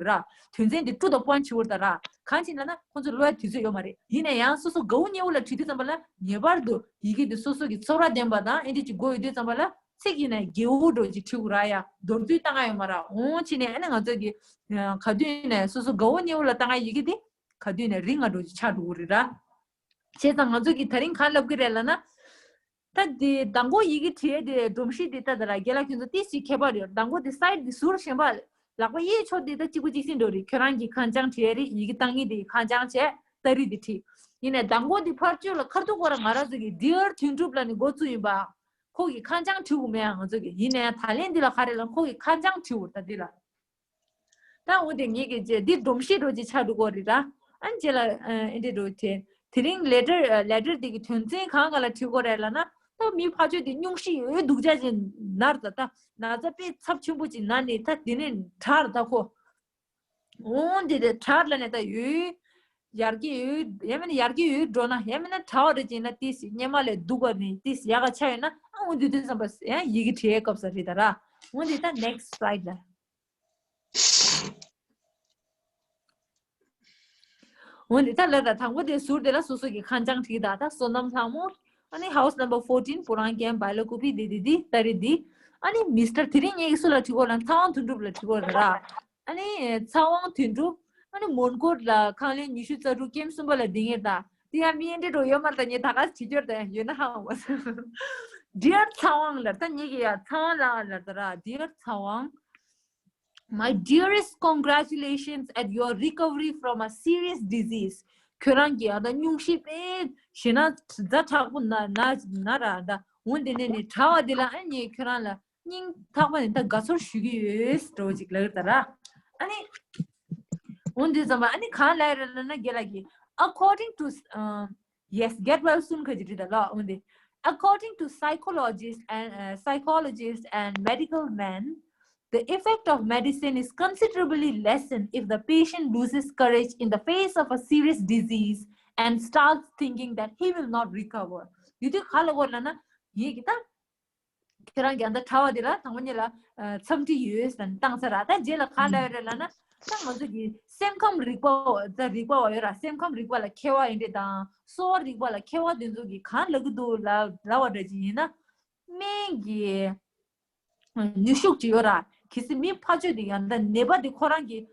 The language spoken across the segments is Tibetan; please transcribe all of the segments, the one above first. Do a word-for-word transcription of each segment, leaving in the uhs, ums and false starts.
ར། དོན་ཚན་དེ་ཀྲུ་དང་པོན་བྱེད་འོར་ད་ར། གང་བྱེད་ལབ་ན་ཁོང་ཚོ་ཀློག་ཡ་དུས་ཚོད་ཡོད་མ་རེད། ཡིན་ན་ཡང་སོ་སོ་དགའ་བོ་ཉེ་བོ་ལ་བྲིས་དུས་ཙམ་པ་ལ་ངེས་པར་དུ་ཡི་གེ་དེ་སོ་སོ་གི་ཚོར་བ་ལྡན་པ་དང་ཨེ་འདྲ་ཅིག་དགོས་ཡོད་དུས་ཙམ་པ་ལ་ཚིག་ཡིན་ན་རྒྱལ་པོ་འདྲ་ཅིག་བྲིས་དགོས་ར། ཡ་མདོར་བསྡུས་བཏང་ཡ་ཡོད་མ་ར། འོང་བྱས་ནས་ཨ་ནི་ང་ཚོ་གི་ག་དུས་ནས་སོ་སོ་དགའ་བོ་ཉེ་བོ་ལ་བཏང་ཡ་ཡི་གེ་དེ་ག་དུས་ནས་རིང་ང་འདྲ་ཅིག་ཆགས་འགྲོ་གི་རེད་ར། བྱས་ཙང་ང་ཚོ་གིས་ད་རིང་གང་ལབ་ཀྱི་རེད་ལབ་ན། ད་དེ་མདང་དགོང་ཡི་གེ་བྲིས་དེ་སྒྲོམ་གཞི་དེ་ལྟ་ད་ར་རྒན་ལགས་ཁྱོད་ཚོ་ཏིས་ཅིག་ཁྱད་པར་ཡོད། མདང་དགོང་དེ་སའིཌ་དེ་ཟུར་གཞན་པ་ལག་པ་གཡས་ཕྱོགས་དེ་ད་གཅིག་པ་གཅིག་སེ་འགྲོ་རེད། ཁྱོད་རང་གི་ཁ་བྱང་བྲིས་རེད། ཡི་གེ་བཏང་ངེས་དེ་ཁ་བྱང་བྱས་སྟ་རེ་དེ་བྲིས། ཡིན་ནའི་མདང་དགོང་དེ་ཕར་ཕྱོགས་ལ་ཁ་ཐུག་ཁོ་རང་ང་རང་ཚོ་གི་Dear དོན་གྲུབ་ལབ་ནས་འགོ་བཙུགས་ཡིན་པ། ཁོ་གི་ཁ་བྱང་བྲིས་དགོས་མེད་ང་ཚོ་གི། ཡིན་ནའི་ད་ལན་འདི་ལ་ག་རེ་ལབ་ཁོ་གི་ཁ་བྱང་བྲིས་འོར་ད་འདི་ལ། ད་འོ་དེ་ངེད་ཀྱི་རྗེས་འདི་སྒྲོམ་གཞི་འདྲ་ཅིག་ཆགས་འགྲོ་གི་རེད་ར། ཨ་ནི་རྗེས་ལ་ཨ་འདི་འདྲ་བྱས། དེ་རིང་ལེ་ཊར་ལེ་ཊར་འདི་གི་དོན་ཚན་གང་ག་ལ་བྲིས་དགོས་རེད་ལབ་ན། ད་མི་ཕར་ཕྱོགས་དེ་སྙུང་གཞི་ཡོད་སྡུག་ཅག་ཅིག་ན་ར། ད་ད་ན་ཚ་དཔེ་ཚབས་ཆེན་པོ་ཅིག་ན་ནས་ད་དེ་ནས་དྲག་ར་ད་ཁོ། འོ་འདི་དེ་དྲག་ལ་ནས་ད་ཡོད། ཡར་རྒྱས་ཡོད། ཡང་མིན་ན་ཡར་རྒྱས་ཡོད་འགྲོ་ན་ཡང་མིན་ན་དྲག་པ་འདྲ་ཅིག་ན་ཏིས་སྙེ་མ་ལས་སྡུག་པ་ནས་ཏིས་ཡག་ག་ཆགས་ཡོད་ན་ཨ་འོ་འདི་དུས་ཙམ་པ་ཡང་ཡི་གེ་བྲིས་སྐབས་ས་རེད་ད་ར། འོ་འདི་ད་next slide ལ། འོ་ནི་ད་ལ་ད་དང་པོ་དེ་ཟུར་དེ་ལ་སོ་སོ་གི་ཁ་བྱང་བྲིས། ད་ད་བསོད་ནམས་ལྷ་མོ། ཨ་ནི་house number fourteen པུ་རང་རྒན་བའི་ལ་ཀུ་པི་དེ་དེ་དེ་ད་རེད་དེ། ཨ་ནི་མི་སི་ཊར་དེ་རིང་ངེད་ཀྱི་སུ་ལ་བྲིས་གོ་ལ་ཚེ་དབང་དོན་གྲུབ་ལ་བྲིས་གོ་ལ་ར། ཨ་ནི་ཚེ་དབང་དོན་གྲུབ། ཨ་ནི་མོན་གྷོ་ལ་ཁང་ལན་ཉི་ཤུ་རྩ་དྲུག་ཀེམ་གསུམ་པ་ལ་སྡིངས་ཡོད་ད། དེ་ཡང་མི་ཨེ་འདྲ་འགྲོ་ཡོད་མ་རེད། ད་ངས་ད་ག་བྲིས་སྐྱོར་ད་ཡང་ཡོད་ན་ཧ་མ་གོ། Dear ཚེ་དབང་ལ་ད་ངེད་ཀྱི་ཡ་ཚེ་དབང་ལ་ལ་ད་ར། Dear ཚེ་དབང། My dearest congratulations at your recovery from a serious disease. ཁྱོད་རང་གི་ཨ་ད་སྙུང་གཞི་དཔེ་ཞེ་ན་ཛ་དྲག་པོ་ན་ན་ན་ར་ད། འོ་འདི་ནས་ནི་དྲག་པ་འདི་ལ་ཨ་ནི་ཁྱོད་རང་ལ་སྙིང་ཐག་པ་ནས་ད་དགའ་ཚོར་ཞུ་གི་ཡོད་འདྲ་བོ་ཅིག་ལབ་ད་ར། ཨ་ནི་འོ་འདི་ཙམ་པ་ཨ་ནི་གང་ལབ་ར་ལབ་ན་རྒན་ལགས་ཀྱིས། According to ཨ། Yes, get well soon ཁ་ཅིག་བྲིས་ད་ལོ། འོ་འདི། According to psychologists and uh, psychologists and medical men, the effect of medicine is considerably lessened if the patient loses courage in the face of a serious disease and starts thinking that he will not recover. ཡུ་དུས་ག་ལ་གོ་ལ་ན་ངེད་ཀྱི་ད་ཁྱེད་རང་རྒྱ་ད་གྲྭ་བ་དེ་ལ་དང་པོ་ཉིད་ལ་འཚམས་འདྲི་ཡོད་ཟེར་ནས་བཏང་ཚར་ར། ད་རྗེས་ལ་ག་ལ་ཡོད་རེད་ལབ་ན། ད་ང་ཚོ་གི་སེམས་ཁམས་རིག་པ་ད་རིག་པ་བ་ཡོད་ར། སེམས་ཁམས་རིག་པ་ལ་མཁས་པ་ཡིན་འདྲ་དང་གསོ་བ་རིག་པ་ལ་མཁས་པ་དེ་ཚོ་གི་གང་ལབ་ཀྱི་འདུག་ལབ་ལབ་པ་འདྲ་ཅིག་ཡིན་ན། སྨན་གྱི་ནུས་ཤུགས་ཅིག་ཡོད་ར། གལ་སྲིད་མི་ཕར་ཕྱོགས་དེ་ཡང་ད་ནད་པ་དེ་ཁོ་རང་གི་ད་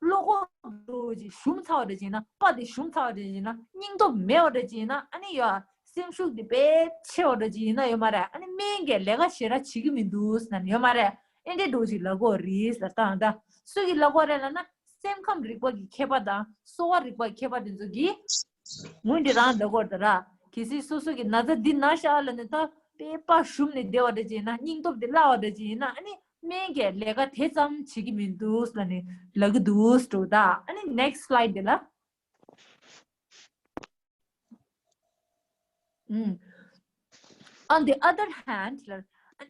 བློ་ཁོག་འདྲ་ཅིག་ཞུམ་ཚར་བ་འདྲ་ཅིག་ཡིན་ན། པ་དེ་ཞུམ་ཚར་བ་འདྲ་ཅིག་ཡིན་ན། སྙིང་སྟོབས་མེད་པ་འདྲ་ཅིག་ཡིན་ན། ཨ་ནི་ཡོད། སེམས་ཤུགས་དེ་དཔེ་ཆེ་བ་འདྲ་ཅིག་ཡིན་ན་ཡོད་མ་རེད། ཨ་ནི་སྨན་གྱིས་ལས་ཀ་ཞེ་དྲག་བྱེད་ཀྱི་མི་འདུག་ཟེར་ན་ཡོད་མ་རེད། ཨེ་འདྲའི་འདྲ་ཅིག་ལབ་ཀྱི་ཡོད་རེད་ཟེར། ད་ད་སུ་གིས་ལབ་ཀྱི་ཡོད་རེད་ལབ་ན། སེམས་ཁམས་རིག་པ་གི་མཁས་པ་དང་གསོ་བ་རིག་པ་མཁས་པ་དེ་ཚོ་གིས་ངོས་འདི་རང་ལབ་ཀྱི་ཡོད་རེད་ད་ར། གལ་སྲིད་སོ་སོ་གི་ན་ཚ་འདི་ན་ཤག་ལབ་ནས་ད་དཔེ་པ་ཞུམ་ནས་བསྡད་པ་འདྲ་ཅིག་ཡིན་ན། སྙིང་སྟོབས་དེ་བརླག་པ་འདྲ་ཅིག་ཡིན་ན། ཨ་ནི་སྨན་གྱིས་ལས་ཀ་དེ་ཙམ་བྱེད་ཀྱི་མི་འདུག་ལབ་ནས་ལབ་ཀྱི་འདུག་འདྲ་ད། ཨ་ནི་next slide དེ་ལ། Mm. On the other hand,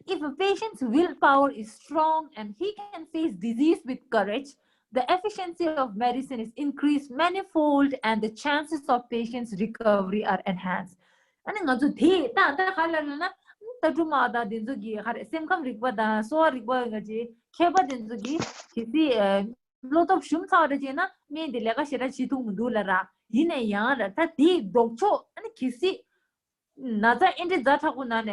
if a patient's willpower is strong and he can face disease with courage, the efficiency of medicine is increased manifold and the chances of patient's recovery are enhanced. ཨ་ནི་ང་ཚོ་དེ་ད་ད་ག་ལ་ལ་ན་ད་སྒྲུང་མ་ད་དེ་ཚོ་གི་ག་རེ་སེམས་ཁམས་རིག་པ་དང་གསོ་བ་རིག་པ་གི་མཁས་པ་དེ་ཚོ་གི་གལ་སྲིད་བློ་སྟོབས་ཞུམ་ཚར་བ་འདྲ་ཅིག་ཡིན་ན་སྨན་དེ་ལས་ཀ་ཞེ་དྲག་བྱེད་ཐུབ་མི་འདུག་ལབ་ར། ཡིན་ན་ཡང་ར་ད་དེའི་ལྡོག་ཕྱོགས་ཨ་ནི་གལ་སྲིད་ན་ཚ་ཨེ་འདྲའི་ཛ་དྲག་པོ་ན་ནས་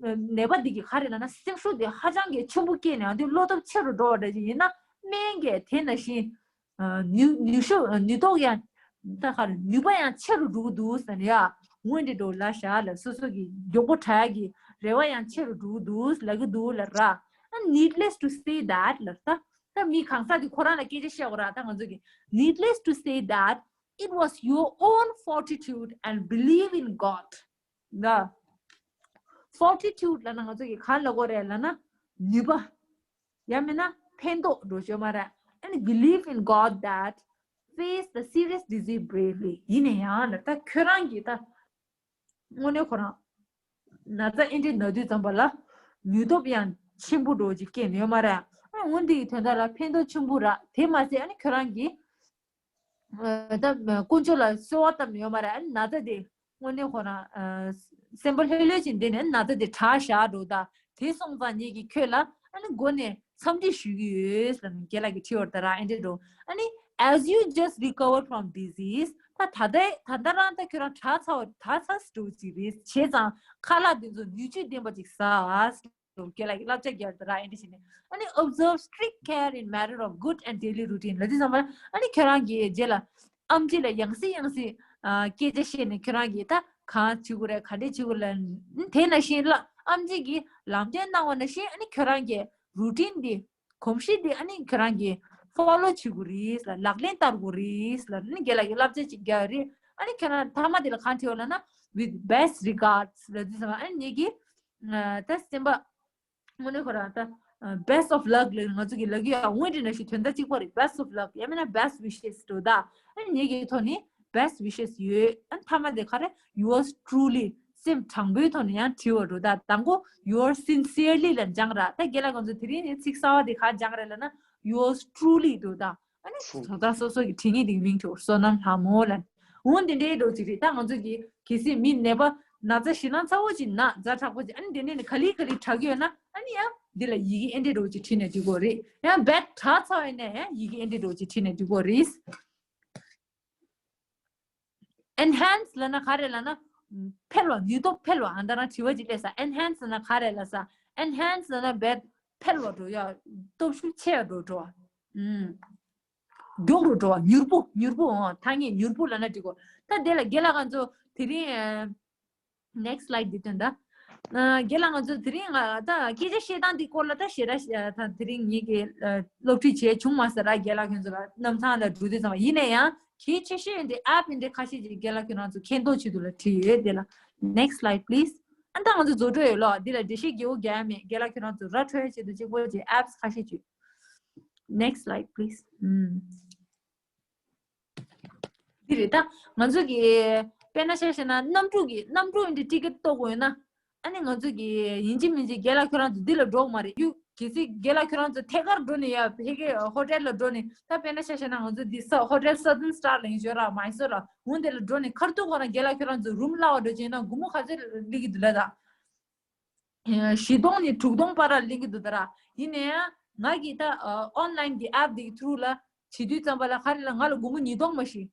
ནད་པ་འདི་གི་ག་རེ་ལབ་ན་སེམས་ཤུགས་དེ་ཧ་ཅང་གི་ཆེན་པོ་སྐྱེས་ནས་ཨ་འདི་བློ་སྟོབས་ཆེ་རུ་འགྲོ་བ་འདྲ་ཅིག་ཡིན་ན། སྨན་གྱིས་དེ་ནང་བཞིན་ནུས་ནུས་ཤུགས་ནུས་སྟོབས་ཡང་ད་ག་རེ་ནུས་པ་ཡང་ཆེ་རུ་འགྲོ་གི་འདུག་ཟེར་ནས་ཡ་འོ་འདི་འདྲ་ལབ་ཤག་ལ། སོ་སོ་གི་མགྱོགས་པོ་དྲག་ཡ་གི་རེ་བ་ཡང་ཆེ་རུ་འགྲོ་གི་འདུག་ལབ་ཀྱི་འདུག་ལབ་ར། And needless to say that ལབ་ད། ད་མི་གང་ཟག་དེ་ཁོ་རང་ལ་སྐད་ཆ་བཤད་དགོས་ར། ད་ང་ཚོ་གི needless to say that it was your own fortitude and belief in God. ན་fortitude ལབ་ན་ང་ཚོ་གི་ག་ལབ་དགོས་རེད་ལབ་ན་ནུས་པ། ཡང་མིན་ན་ཕན་ཐོགས་འགྲོ་ཆོག་མ་རེད། And believe in God that face the serious disease bravely. ཡིན་ན་ཡང་ལ་ད་ཁྱོད་རང་གིས་ད་དངོས་གནས་ཁོ་རང་ན་ཚ་ཨེ་འདྲའི་ན་དུས་ཙམ་པ་ལ་ནུས་སྟོབས་ཡང་ཆེན་པོ་འགྲོ་ཅིག་སྐྱེས་ནས་ཡོད་མ་རེད། ཨ་འོན་དེ་ཡི་དོན་དག་ལ་ཕན་ཐོགས་ཆེན་པོ་ར། དེ་མ་ཟད་ཨ་ནི་ཁྱོད་རང་གིས་ད་དཀོན་མཆོག་ལ་གསོལ་བ་བཏབ་ནས་ཡོད་མ་རེད། ཨ་ནི་ན་ཚ་དེ་དངོས་གནས་ཁོ་རང་སེམས་པ་ལྷོད་ལྷོད་ཅིག་འདི་ནས་ན་ཚ་དེ་དྲག་ཤག་འགྲོ་ད། དེ་སོང་ཙང་ངེད་ཀྱིས་ཁྱོད་ལ་ ཨ་ནི་འགོ་ནས་འཚམས་འདྲི་ཞུ་གི་ཡོད་ལབ་ནས་རྒན་ལགས་ཀྱིས་དྲིས་པར་ད་རང་ཨེ་འདྲས་འགྲོ། ཨ་ནི་as you just recover from disease, ད་ད་ལྟ་ད་ལྟ་རང་ད་ཁྱོད་རང་དྲག་ཚར་བ་དྲག་ཚར་འགྲོ་ཅིག་རེད། བྱས་ཙང་ཁ་ལག་འདི་ཚོ་ནུས་ཕྱོད་ལྡན་པ་ཅིག་ཟ། རྒན་ལགས་ཀྱིས་བསླབ་བྱ་རྒྱག་ད་ར་ཨེ་འདྲ་བྱས་ནས། ཨ་ནི་observe strict care in matter of good and daily routine ལབ་དུས་ཙམ་པ་ཨ་ནི་ཁྱོད་རང་གིས་རྗེས་ལ་ཨམ་ཆི་ལ་ཡང་སེ་ཡང་སེ་ཨ་སྐད་ཆ་བཤད་ནས་ཁྱོད་རང་གིས་ད་གང་བྱེད་དགོས་རེད་ག་འདྲས་བྱེད་དགོས་ལ་དེ་ནང་བཞིན་ལ་ཨམ་ཆི་གིས་ལམ་སྟོན་གནང་བ་ནང་བཞིན་ཨ་ནི་ཁྱོད་རང་གིས་རུ་ཊིན་འདི་གོམས་གཤིས་འདི་ཨ་ནི་ཁྱོད་རང་གིས་ཕོ་ལོ་བྱེད་དགོས་རེད་ལ་ལག་ལེན་བསྟར་དགོས་རེད་ལ་ཨ་ནི་རྒན་ལགས་ཀྱིས་བསླབ་བྱ་ཅིག་རྒྱག་རེད། ཨ་ནི་ཁྱོད་རང་མཐའ་མ་དེ་ལ་གང་བྲིས་པ་ལབ་ན། With best regards ལབ་དུས་ཙམ་པ་ཨ་ནི་ངེད་ཀྱིས་ད་སེམས་པ། དངོས་གནས་ཁོ་རང་ད། Best of luck ལབ་ང་ཚོ་གི་ལབ་ཀྱི་ཡོད། འོན་ཏེ་ནང་བཞིན་དོན་དག་གཅིག་པ་རེད། Best of luck ཡང་མིན་ན་best wishes འགྲོ་ད། ཨ་ནི་ངེད་ཀྱི་ཐོག་ནས་best wishes ཡོད། ཨ་ནི་མཐའ་མ་དེ་ག་རེ་yours truly སེམས་དྲང་པོའི་ཐོག་ནས་ཡང་བྲིས་པ་འགྲོ་ད། དང་པོ་yours sincerely ལ་སྦྱངས་ར། ད་རྒན་ལགས་ང་ཚོ་དེ་རིང་ནས་ཚིག་གསར་པ་དེ་ག་སྦྱངས་རེད་ལབ་ན་yours truly འགྲོ་ད། ཨ་ནི་ཚོ་ད་སོ་སོ་གི་བྲིས་ངེས་དེ་གི་མིང་བྲིས་པ་བསོད་ནམས་ལྷ་མོ་ལ། འོན་ཏེ་འདྲའི་འགྲོ་ཅིག་རེད། ད་ང་ཚོ་གི་གལ་སྲིད་མི་ནད་པ་ན་ཚ་ཞེད་སྣང་ཚ་བོ་ཅིག་ན་ཛ་དྲག་པོ་ཅིག་ཨ་ནི་དེ་ནས་ནི་ག་ལེ་ག་ལེ་དྲག་གི་ཡོད་ན་ཨ་ནི་ཡང་འདི་ལ་ཡི་གེ་ཨེ་འདྲས་འགྲོ་ཅིག་བྲིས་ནས་འགྲིག་གོ་རེད། ཡང་བད་དྲག་ཚ་བ་ཡིན་ན་ཡང་ཡི་གེ་ཨེ་འདྲས་འགྲོ་ཅིག་བྲིས་ནས་འགྲིག་གོ་རེད། Enhance ལབ་ན་ག་རེ་ལབ་ན། འཕེལ་བ་ནུས་སྟོབས་འཕེལ་བ་ཨ་ད་རང་དྲི་བ་ཅིག་སླེབས་ས། Enhance ལབ་ན་ག་རེ་ལབ་ས། Enhance ལབ་ན་བད་འཕེལ་བ་འགྲོ་ཡ། སྟོབས་ཤུགས་ཆེ་བ་འགྲོ་འགྲོ་བ། ཨུམ། མགྱོགས་རུ་འགྲོ་བ་མྱུར་པོ་མྱུར་པོ་འོང་ཐ་སྙད་མྱུར་པོ་ལབ་ན་འགྲིག་གོ། ད་དེ་ལ་རྒན་ལགས་ང་ཚོ་དེ་རིང་next slide འདི་སྟོན་ད། རྒན་ལགས་ང་ཚོ་དེ་རིང་ང་ད་སྐད་ཆ་བཤད་སྟངས་འདི་སྐོར་ལ་ད་ཞེ་དྲག་ད་དེ་རིང་ངེད་ཀྱི་སློབ་ཁྲིད་བྱས་བྱུང་མ་ཟེར་ར། རྒན་ལགས་ཁྱོད་ཚོ་ལ་གནམ་ཐང་ལ་འགྲོ་དུས་ཙམ་པ་ཡིན་ན་ཡང་གལ་ཆེ་ཤོས་འདི་app འདི་ཁ་ཤས་ཀྱི་རྒན་ལགས་ཁྱོད་རང་ཚོ་མཁྱེན་རྟོགས་ཆེད་དུ་ལ་བྲིས་ཡོད། དེ་ལ་next slide please ཨ་ད་ང་ཚོ་རྫོགས་འགྲོ་ཡོད་ལོ། འདི་ལ་འགྲེལ་བཤད་རྒྱས་པོ་རྒྱག་ཡ་མེད། རྒན་ལགས་ཁྱོད་རང་ཚོ་ར་འཕྲོད་ཡ་ཆེད་དུ་གཅིག་པོ་ཅིག་apps ཁ་ཤས་ཅིག next slide please ཨུམ། འདི་རེད་ད། ང་ཚོ་གི་དཔེར་ན་ཆ་བཞག་ན་གནམ་གྲུ་གི་གནམ་གྲུ་འདི་ཊི་ཀེ་ཊི་གཏོང་དགོས་ཡོད་ན། ཨ་ནི་ང་ཚོ་གི་ཡིན་གཅིག་མིན་གཅིག་རྒན་ལགས་ཁྱོད་རང་ཚོ་འདི་ལ་འགྲོ་གི་མ་རེད། ཡུ་གལ་སྲིད་རྒན་ལགས་ཁྱོད་རང་ཚོ་ཐད་ཀར་འགྲོ་ནས་ཡ་ཕ་གི་ཧོ་ཊེལ་ལ་འགྲོ་ནས་ད་དཔེར་ན་ཆ་བཞག་ན་ང་ཚོ་འདི་ས་ཧོ་ཊེལ་Southern Star ལ་ཡིན་ཞོར་ར་མའི་སོར་ལ་འོང་དེ་ལ་འགྲོ་ནས་ཁ་ཐུག་གོ་ན་རྒན་ལགས་ཁྱོད་རང་ཚོ་རུམ་གླ་བ་འགྲོ་ཅེ་ན་སྒོར་མོ་ག་ཚོད་སླེབས་ཀྱི་འདུག་ལ་ད། བཞི་སྟོང་ནས་དྲུག་སྟོང་བར་ལ་ལེན་གྱི་འདུག་ད་ར། ཡིན་ནའི་ང་གིས་ད་ཨོན་ལན་གྱི་ཨེབ་འདི་གི་ཐུ་རུ་ལ་བྱེད་དུས་ཙམ་པ་ལ་ག་རེ་ལ་ང་ལ་སྒོར་མོ་ཉིས་སྟོང་མ་ཞིག་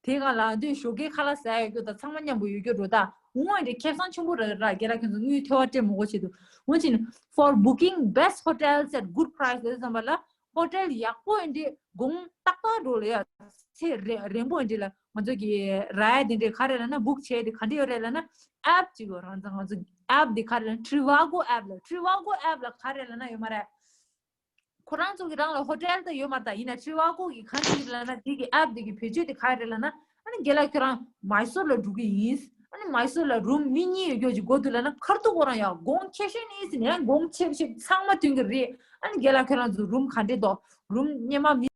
དེ་ག་ལ་འདོད་ཞོགས་ཀས་ཁ་ལག་ཟ་ཡ་ཡོད་རྒྱུ་དང་ཚང་མ་མཉམ་པོ་ཡོད་རྒྱུ་འགྲོ་ད། འོང་བ་འདི་ཁེ་བཟང་ཆེན་པོ་རེད་ར། རྒན་ལགས་ཁྱོད་ཚོ་དངུལ་ཐོལ་པ་སྤྲད་མི་དགོས་ཆེད་དུ། འོན་ཀྱང་for booking best hotels at good price ལབ་དུས་ཙམ་པ་ལ་ཧོ་ཊེལ་ཡག་པོ་ཡིན་དེ་དགོང་ཏག་ཏག་འགྲོ་ལ་ཡ། ཚེ་རེ་རན་པོ་ཡིན་དེ་ལ་ང་ཚོ་གི་ར་ཡ་དེ་འདྲས་ག་རེ་ལབ་ན་book བྱས་དེ་ག་འདྲས་ཡོད་རེད་ལབ་ན་ཨེབ་ཅིག་ཡོད་རང་ཚང་ང་ཚོ་ཨེབ་དེ་ག་རེ་ལབ་ན་Trivago ཨེབ་ལ། Trivago ཨེབ་ལ་ག་རེ་ལབ་ན་ཡོད་མ་རེད། ཁོ་རང་ཚོ་གི་རང་ལ་ཧོ་ཊེལ་ད་ཡོད་མ་རེད་ད། ཡིན་ན་Trivago གི་ག་འདྲས་ལབ་ན་དེ་གི་ཨེབ་དེ་གི་བེད་སྤྱོད་དེ་ག་རེ་ལབ་ན། ཨ་ནི་རྒན་ལགས་ཁྱོད་རང་མའི་སོར་ལ་འགྲོ་གི་ཡིན། ཨ་ནི་མའི་སོར་ལ་རུམ་མི་གཉིས་ཡོད་རྒྱུ་ཅིག་དགོས་འདུག་ལབ་ན་ཁ་ཐུག་ཁོ་རང་ཡ་དགོང་ཁྱེར་ཤེས་ནི་ཟིན་ཡ་དགོང་ཁྱེར་ཤེས་ཚང་མ་ཐོན་གི་རེད། ཨ་ནི་རྒན་ལགས་ཁྱོད་རང་ཚོ་རུམ་ག་འདྲས་འདུག་རུམ་སྙེ་མ་མི་